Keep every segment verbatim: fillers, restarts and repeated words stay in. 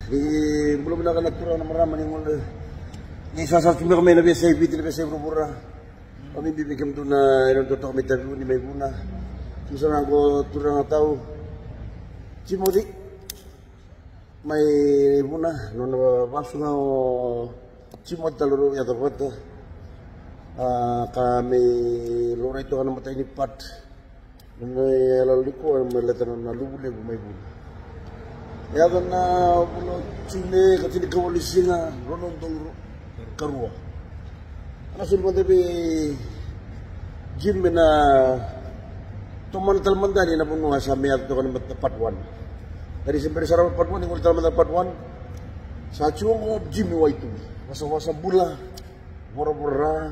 Ni bula vinaka na turaga na marama ni gole. Ni sa sa tu beka mai na veiyasai Viti, na veiyasai vuravura. Au bibi vei kemudou na ira dou toka mai Taveuni mai Vuna. Tiko sara ga qo turaga tau Timothy mai Vuna, nona vasu ga o Timothy, tale rau yaco vata. A, ka me laurai toka na matai ni part. Na yalo iko me leta na luvu levu mai Vuna. Yaco na vula o June ka tinikawalu ni siga, rua na udolu karua. Ana soli mada vei Jim me na tomana tale mada yani na vanua sa me yaco toka na mata part one. Dari se bere sara part one, ni gole tale mada part one. Sa tiko qo Jim i Waitui. Wasawasa bula, voravora,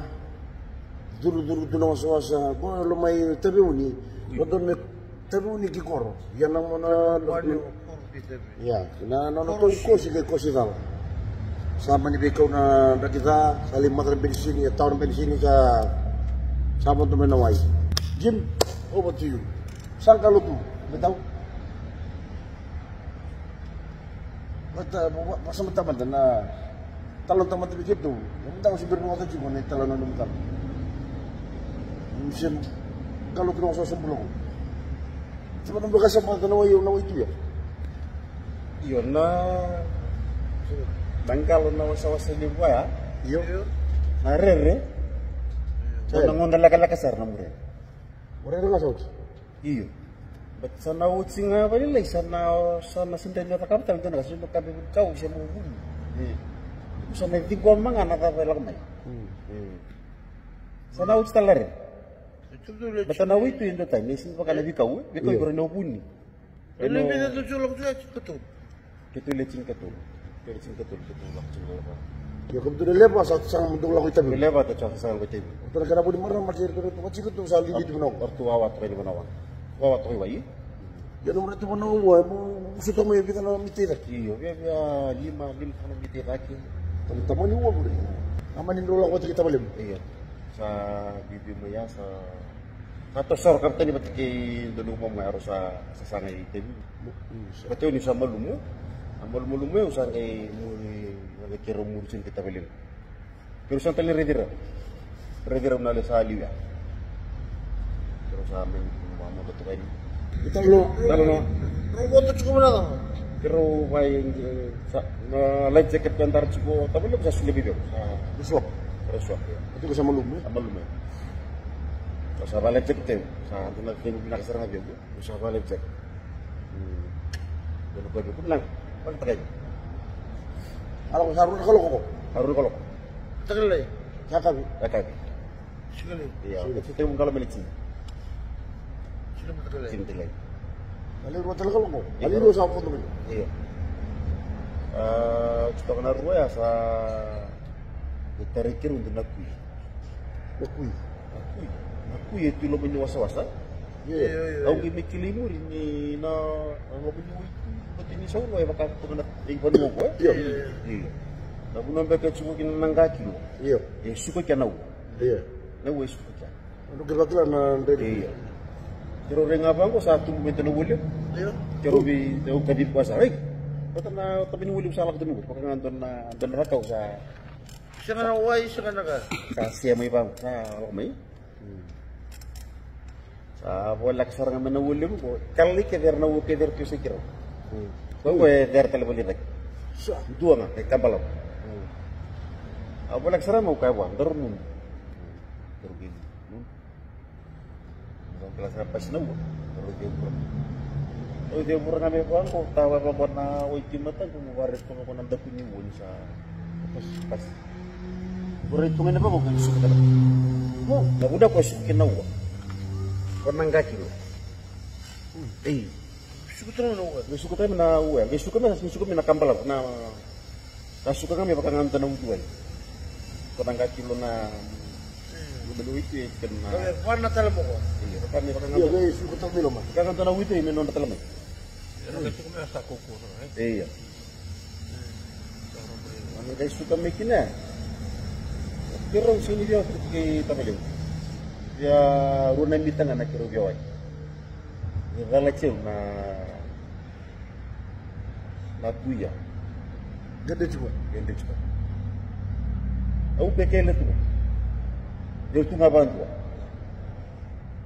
curucuru tu na wasawasa. Qo lo mai Taveuni, lo donu me Taveuni ki koro. Ia na mona Ia, na, na, na, na kosi, kosi, kosi cala. Sa mani veikau na draki ca, sa lai mata na benisini, e tawa na benisini, sa, sa vodo mai na wai. Jim, over to you. Sa qalo tu, me tau. Vata, va, va, vasa mata mata na Talanoa tamata vei keitou. Eda dau se bera ni vata tiko na italanoa ni mataka. Ni se qalo tu na wasawasa bula qo. Sa vata beka sa vata na wai, na Waitui ya. Io, na, na qalo na wasawasa levu ya. Io. Na rere. Sa na gauna lekaleka sara na mure. O rere ga sa oti. Io. But sa na oti ga vakalailai, sa na, sa na sega ni cakava tale dua na ka, sa na kabe vuni kau se mo vuni. Mm. Sa na ciqoma ga na cava e lako mai. Mm. Mm. Sa na oti tale re. But sa na Waitui e dua tani, e sega ni vaka na veikau, e veikau. Io. Kora na vuni. Io. Keitou le tinikatolu. Keitou le tinikatolu, keitou lako tiko lako. Io, keitou le leva sa saga mo dou lako i Taveuni. Leva sa saga mo dou lako i Taveuni. Ratou na kena vuni marama kei ratou, ratou vati ratou sa lili tu vanua. Ratou wawa toka i vanua. Wawa toka i wai. Io, na ratou vanua ua, mo, mo suto mai vei na mita i cake. Io, via, via lima, lima na mita i cake. Tamani ua vure. Tamani drau lako vata kei tavalemu. Io. Sa bibi mai ya sa Sa toso sara ka tani vata kei dua na uma mai, rau sa sasaga i Taveuni. Mm, sa. Vata ni sa malumu. A malumalumu e, au sa qai muri, qai keirau muri sara kei tavalemu. Keirau sa tale raici rau. Raici rau na le sa liu ya. Keirau sa mai moto toka yani. Talanoa. Talanoa. Rau moto tiko mai na cava? Keirau vai, e, sa, na life jacket ka dara tiko, tavalemu sa solia vei au. Sa. Ni suaka. Keirau suaka. Tiko sa malumu, e? Sa malumu, e. Au sa vale jacket teu. Sa dua na cegu vinaka sara ga vei au. Au sa vale jacket. Hmm. Dua na koya vei au, "Vinaka, vale takai." A lako sa rua na kaloko qo. Sa rua na kaloko. Mataka lailai. Sa yakavi. Yakavi. Siga levu. Io, siga levu. Sa tevu qalo mai na tini. Siga mataka lailai. Tini mataka lailai. Sa levu rua tale kaloko. Io. Sa levu rua sa fodo mai. Io. A, tiko na rua ya sa, e tarai keirau dua na kui. Na kui. Na kui. Na kui e tu i loma ni wasawasa. Io. Io, io, io. Au qai mai kila i muri ni na, na loma ni Waitui, bati ni sa rua e vaka toka na ivanua qo, e? Io. Io. Na vanua beka e tiko kina na qakilo. Io. E suka kina na ua. Io. Na ua e suka kina. Io. Keirau rai ga vaqo sa tubu mai dua na ua levu. Io. Keirau vei, au kacivi koya sara, "Ei, vata na taba ni ua levu sa lako tu mai qo." Vaka ga dua na, dua na rakavi sa Sega na wai, sega na ka. Sa sema i vaqo, sa lako mai. Sa voleka sara ga mai na ua levu qo. Kalai kece era na ua kece era tu e sa i keirau. Ko koya e cera tale voli cake. Sa. Dua ga, e kabalavu. A voleka sara ga mai, au kaya vua, "Daru nunu." Daru kei nunu. Sa kila sa pasi na ua. Rau cevura. Rau cevura ga mai vaqo, tawa vaqo na Waitui mataqu, mo vakaraica toka vaqo na daku ni ua ni sa pasi. Vakaraica toka ga mai vaqo, qai suka tale. Na vuna ko suka kina na ua. Ko na qakilo. Ei. Suka tale na ua. Qai suka tale na ua. Qai suka mai, qai suka mai na kabalavu. Na Ka suka ga mai vaka ga dua na uciwai. Ko na qakilo na, mm, loma ni Waitui e tiko na. Io, vana tale mai vaka. Io, qai suka tale mai loma. Vaka ga dua na uciwai me nodra tale mai. Io, qai suka mai sa kaukaua, e? Io. Qai suka mai kina. Keirau sega ni via oti kei tavalequ. Via rua na mita ga na keirau via wai. Ni cala tiko na Na kuia. Qai dre tiko. Qai dre tiko. Au beka e le tu. Deu tu ga vadua.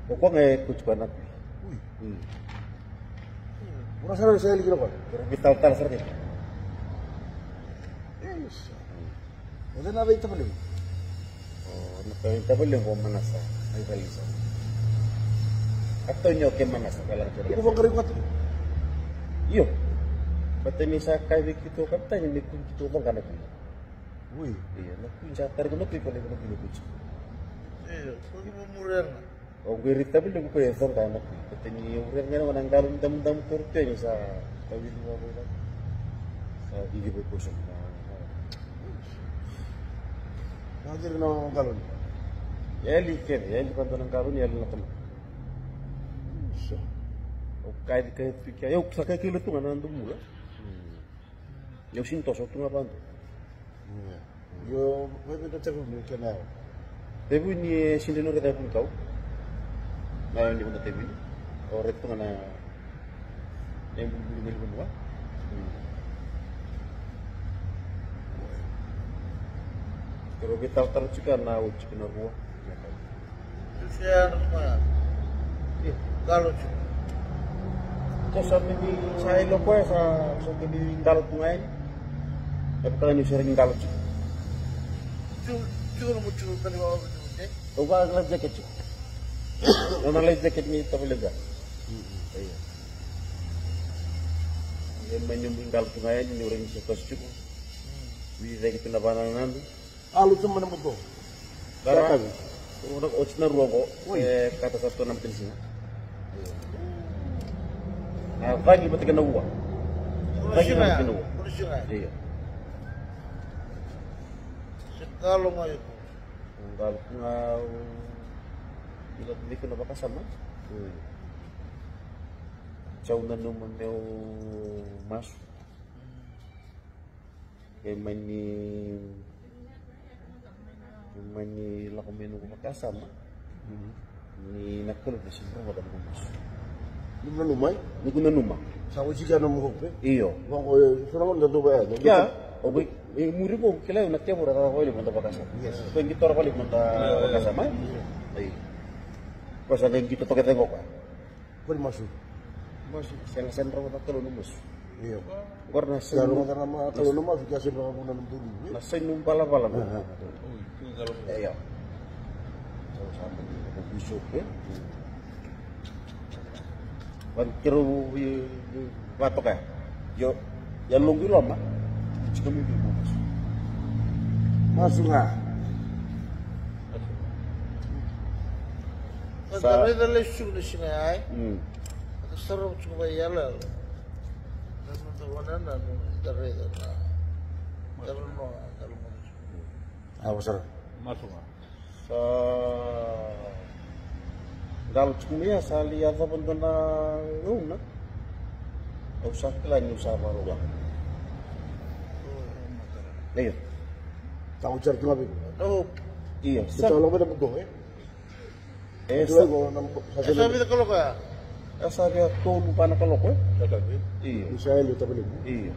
O koya ga e ko tiko na kui. Ui. Mm. Ura sara sa yali kina koya. Ura vitalatala sara kina. Yes. O cei na vei tavalequ? O na vei tavalequ o Manasa, mai Valisa. Antonio kei Manasa, ka laga tiko. Ko vaqarai koto. Io. Baleta ni sa kaya vei keitou o kapitani me kua ni keitou coqa na kui. Ui. Io, na kui sa tara na kui, ko levu na kui na kui. Io, ko ki mo muria ga. O qai rai tavalequ ko e coqa na kui. Baleta ni o rai ga na qalo ni damudamu toro tu yani sa tawili vaqo. Sa didi vei koso. Sa didi na qalo ni. Yali kece, yali vaqo na qalo ni, yali na tama. Sa. O kai, kai tu kea. Io, sa kai kila tu ga na domula. Io, sini toso tu ga vaqo. Io, vei vei na tevuni kena yawa. Tevuni e sini dua na raica e vunikau. Na yawa ni vanua tevuni. O raica tu ga na, na ibulubulu ni vanua. Keirau veitalatala tiko na oti kina rua. Io. Ko sa mani sa yali o koya sa, sa mani qalo tu ga yani. E vaka ni sere ni qalo tu. Au va life jacket tu. Au na life jacket ni tavalequ. Io. E mani qalo tu ga yani ni ura ni se kosi tu. Vivi cake tu na vanananu. Alo tu mai na moto. Dara. Oti na rua qo. Oi. E kata sa tu na matanisiga. A vagi vata kei na ua. Vagi vata kei na ua. Io. Se qalo mai. Qalo ga. Ila tu na vakasama. Jau nanuma meu masu. E mani, e mani lako mai noqu vakasama. Ni na Kalou na sini rogoca noqu masu. Nomu nanuma, e? Noqu nanuma. Sa oti kea nomu hope? Io. Vaqo e so na gauna da dau vaya. Ia, o koya e muri qo, kila, na tevoro e cakacaka valevu noda vakasama. Yes. Koya e qito rawa valevu noda vakasama, e? Io. Koya sa qai qito toka cake qo koya. Ko ni masu. Masu. Sega, sega ni rogoca na Kalou na masu. Io. Qori na saini. Sega ni rogoca na Kalou na masu, ke sega ni rogoca na masu. Na saini valavala na. Io. Sa sa na bisopi. Vani keirau vatoka. Io. Ia loqu i loma. Tika mu bibi masu. Masu ga. Sa. Sa raica lesu na siga ya, e? Mm. Sa raica tiko mai yaloyalo. Na noda vanananu, da raica na. Da raica na, da raica na. A, vasara. Masu ga. Sa qalo tiko mai ya, sa lai yacova dua na gauna. Au sa kila niu sa vakarau lako. Io. Sa oti sara tu ga vei iko? Io. Sa lako mai na moto, e? E sa vica kaloko ya? E sa via tolu va na kaloko, e? Io. Ni sa yali o tavalequ? Io.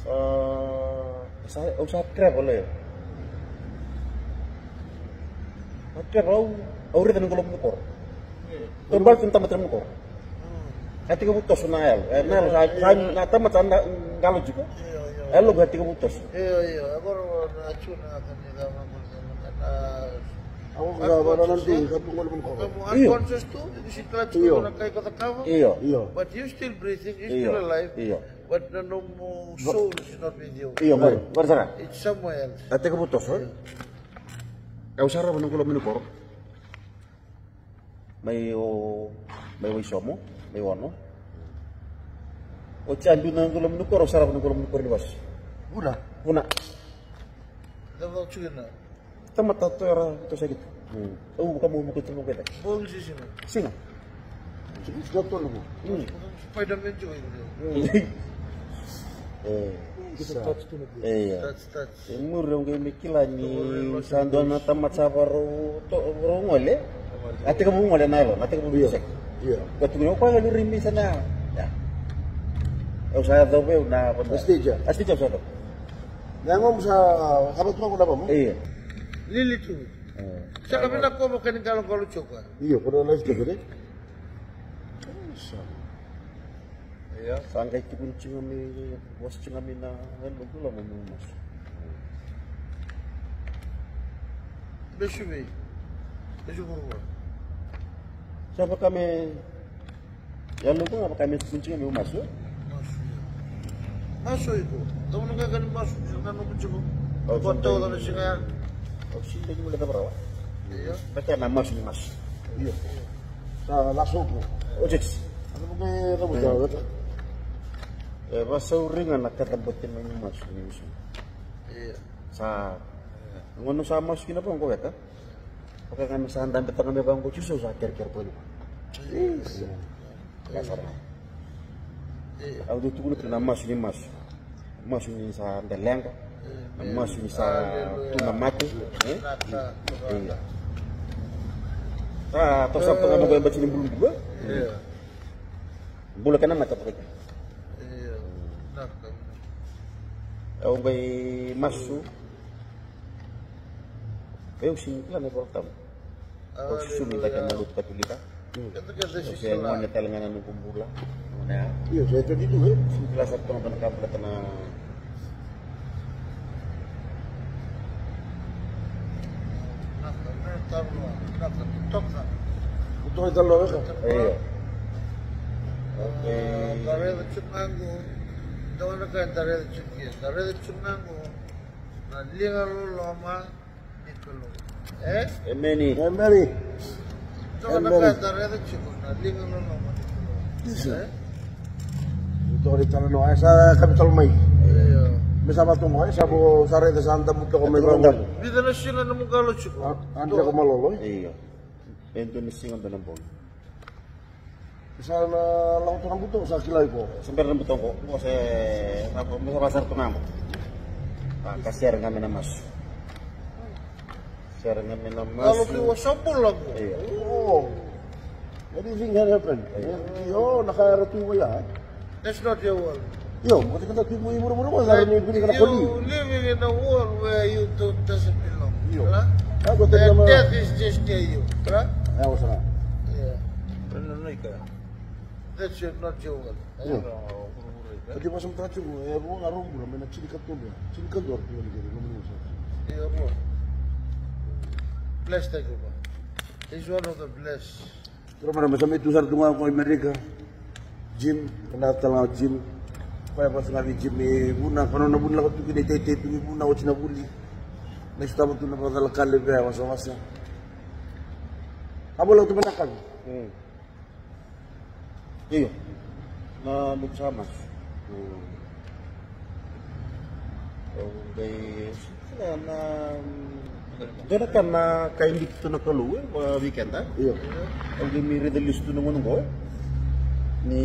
Sa, sa, au sa travel, e. Au travel, au, au raica na qoloqu ni koro. Au bale tu na tamata ni koro. A tekivu toso na yalo. E, na yalo sa, sa, na tamata sa na qalo tiko. Io, io. Yalo ga tekivu toso. Io, io. Agora na tuna ka ni ka ma ko na. Au ga vara na dui ka pungo na koro. Io. Unconscious tu, because you try to do na kai ko the cover. Io. Io. But you still breathing, you still alive. Io. But na nomu soul is not with you. Io, qori, qori sara. It's somewhere else. A tekivu toso. Au sarava na qoloqu ni koro. Mai o, mai Waisomo, mai Ono. Oti a biu na qoloqu ni koro, au sarava na qoloqu ni koro ni vasu. Vuna? Vuna. Cava o tukuna? Tamata toso era toso keitou. Au vakamumu keitou mo keitou. Bogi se siga? Siga. Siga, siga tolu. Spiderman tiko. E. Touch tu na. E, ia. Touch, touch. E muri au qai mai kila ni sa dua na tamata sa varau to, varau gole. A tekivu gole na yalo, a tekivu seke. Io. Ka tukuni o koya ga ni rimisa na. Ia. Au sa yacova au na vanua. A stage, a? A stage au sa yacova. Na yagomu sa cava tu qo na vamu? Ia. Lili tu. E. Sa ka vinaka ko vaka ni qaloqalo tiko. Io, ko na live tiko, e? Sa. Ia. Sa qai tukuni tiko mai, vosa tiko mai na yaloqu, lako mai meu masu. Besu vei? Besu vuravura. Sa vaka me Ia, loku ga vaka me tukuni tiko meu masu. Masu, ia. Masu iko. Dau na qai ni masu, sa na nomu tiko. Au sa tau na siga ya. Au sa dau ni leqa varawa. Ia. Vaka na masu ni masu. Ia. Sa lasu iko. O titi. Ana mo qai ravu sa vaka. E, vasauri ga na kata bote mai ni masu ni masu. Ia. Sa, gona sa masu kina vaqo veka. Vaka ga me sa dabe toka me vaqo, Jisu sa kerekere voli. Ia. Ia sara. Au dau tukuna tu na masu ni masu. Masu ni sa deleqa. Na masu ni sa tu na mate. E? Ia. Sa toso toka na koya bati ni bulubulu. Ia. Bula kena mata toka. Ia. Au qai masu. Au sega ni kila na iVolatabu. Au susu ni cake na lotu Katolika. Au se gone tale ga na noqu bula. Gone ya. Io, se twenty-two, e? Sega ni kila sara tu ga na ka baleta na. Io. Okay. Tareca tiko ga qo. Dua na ka e tareca tiko ga. Tareca tiko ga qo. Na liga loloma ni Kalou. E? Emeni. Emeni. Toka na ka e tareca tiko na liga loloma ni Kalou. Isa. E? Toka ni talanoa, e sa kapi talo mai. Io. Me sa vatogo, e sa vo sa raica sa damu toka mai vatogo. Vica na siga na muqalo tiko. A, a, dua ko malolo, e? Io. E dua na siga dua na bogi. Sa na lako tu na buto, sa kila iko. Sa bera na buto qo, qo se, na ko, me sa vasara tu na qo. A, ka sere ga me na masu. Sere ga me na masu. Lalo ki wasapula qo. Io. Oh. What do you think had happened? Io. Io, na ka era tu ya. That's not your world. Io, mo tekivu tu i vuravura, mo sa ni vili kana koli. You living in a world where you don't, doesn't belong. Io. Huh? Death is just near you. Huh? Io, sa. Yeah. That's your, not your world. Io. Ati vasa mtatu, e rua ga rua bula, me na tini ka tolu. Tini ka dua tu ni kere, no mo sa. Io, rua. Bless, thank you, God. He's one of the blessed. Toro mara, me sa mai tu sara tu ga ko Amerika. Jim, kana tala ga Jim. Koya vasa ga vei Jim, e vuna, kana na vuna lako tu kina i teitei tu, e vuna oti na vuli. Na isitava tu na vakacalakale vea, wasawasa. A vola tu mana kavi. Mm. Io. Na, na noqu sa masu. Mm. Au qai, na, na, dua na ka na ka e biuta tu na Kalou, e, vei keda. Io. Au qai mai raica lesu tu na gauna oqo, e. Ni,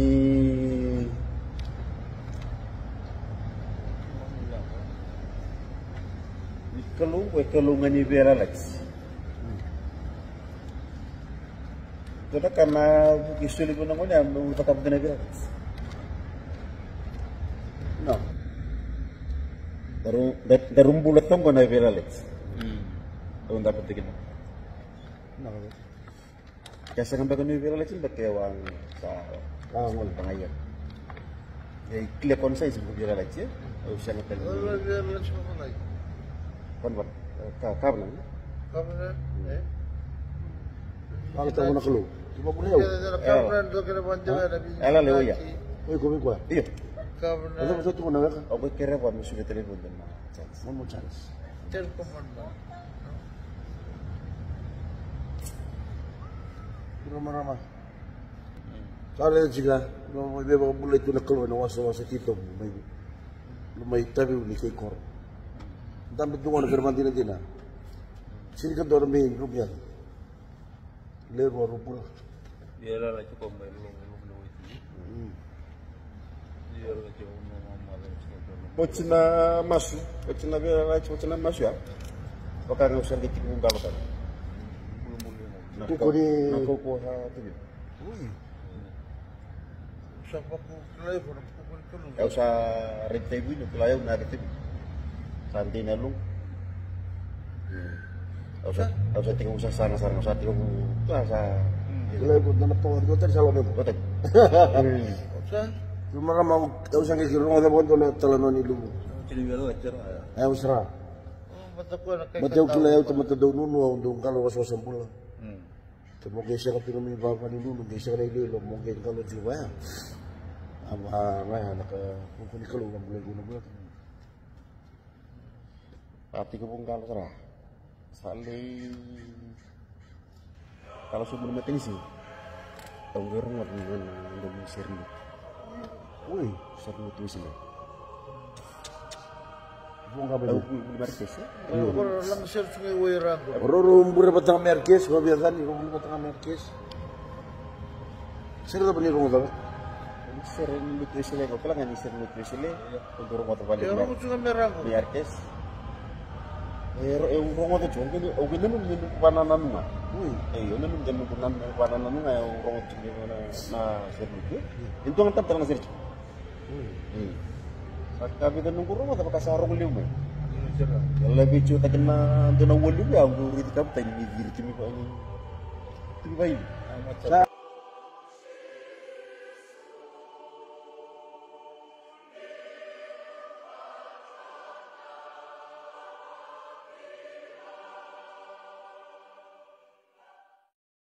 ni Kalou oqo, e Kalou ga ni veiyalayalati. Dua na ka na vuki soli vua na gone ya, me ulutaka vata na veiyalayalati. No. Daru, da, daru bula toka na veiyalayalati. Mm. Au dau vata kina. No. Ke sega beka ni veiyalayalati beka e wa sa. Ah, gole. Vagaia. E clear conscience ko veiyalayalati, e? Au sega tale. Au veiyalayalati ko vagaya. Kon vaka, e, ka, covenant. Covenant, e? Vaka tau na Kalou. Ki vaka leu. Covenant, do kere vande vei na vei. Ela leu ya. Oi, ko vei koya. Io. Covenant. Ela vasa tu na weka. Au ko kere vaka me suka tale vande na chance. One more chance. Ten commandment. Kuro marama. Sa raica tiko ga, na veivakabulai tu na Kalou ena wasawasa titobu mai, mai Taveuni kei Koro. Dabe tu gona kena vakadinadina. Sega ni ka dua na mai rumu yani. Le rua, rua bula. Ia, la, la, tiko mai, lo, lo, lo, lo, lo. Mm. Oti na masu, oti na veiyalayalati, oti na masu ya. Vaka ga au sa qai tiko qalo tale. Na kau, na kau ko sa tiko. Ui. Sa vakukilai ko na kukuni Au sa red time win, kila au na red time. Sa dei na lugu. Au sa, au sa tekivu sa sana sana, au sa tekivu sa sa. Kila au ko dana pawa dua tani sa lako dua tani. Sa. Cuma kama au sa qai rogoca vua dua na talanoa ni luvu. Au sara. Mate au kila au tamata dau nunu, au dau qalo wasawasa bula. Ke mo qai sega tu na mai vavalinunu, qai sega na iloilo, mo qai qalo tiko vaya. A va ga ya na ka kuku ni Kalou na bula i kuna bula. A tiko vu qalo sara. Sa lei qalo sobu na matanisi. Au qai rogoca na domu seri ni. Ui, seri ni tu sila. Vuqa mai. Au vuli Marques. Io. Roro laga sere tu ga i wai rago. Roro bure vata ga Marques, vavia cani, roro bure vata ga Marques. Sere cava ni rogo cava? Sere ni lutu Wesele, ko kila ga ni sere ni lutu Wesele. Ko dou rogo cava ni. Io, rogo tu ga me rago. Marques. E ro, e rogo tu, au kila, au kila nanumi ni vanananu ga. Ui. E, au nanumi ni vanananu ga, au rogo tu ni na sere ni lutu. Io. Io. Sa ka vica noqu rogoca vaka sa rogo levu mai. E lai veiciotaki na dua na ua levu ya, au qai raici kavutai ni ciri timi vai. Timi vai.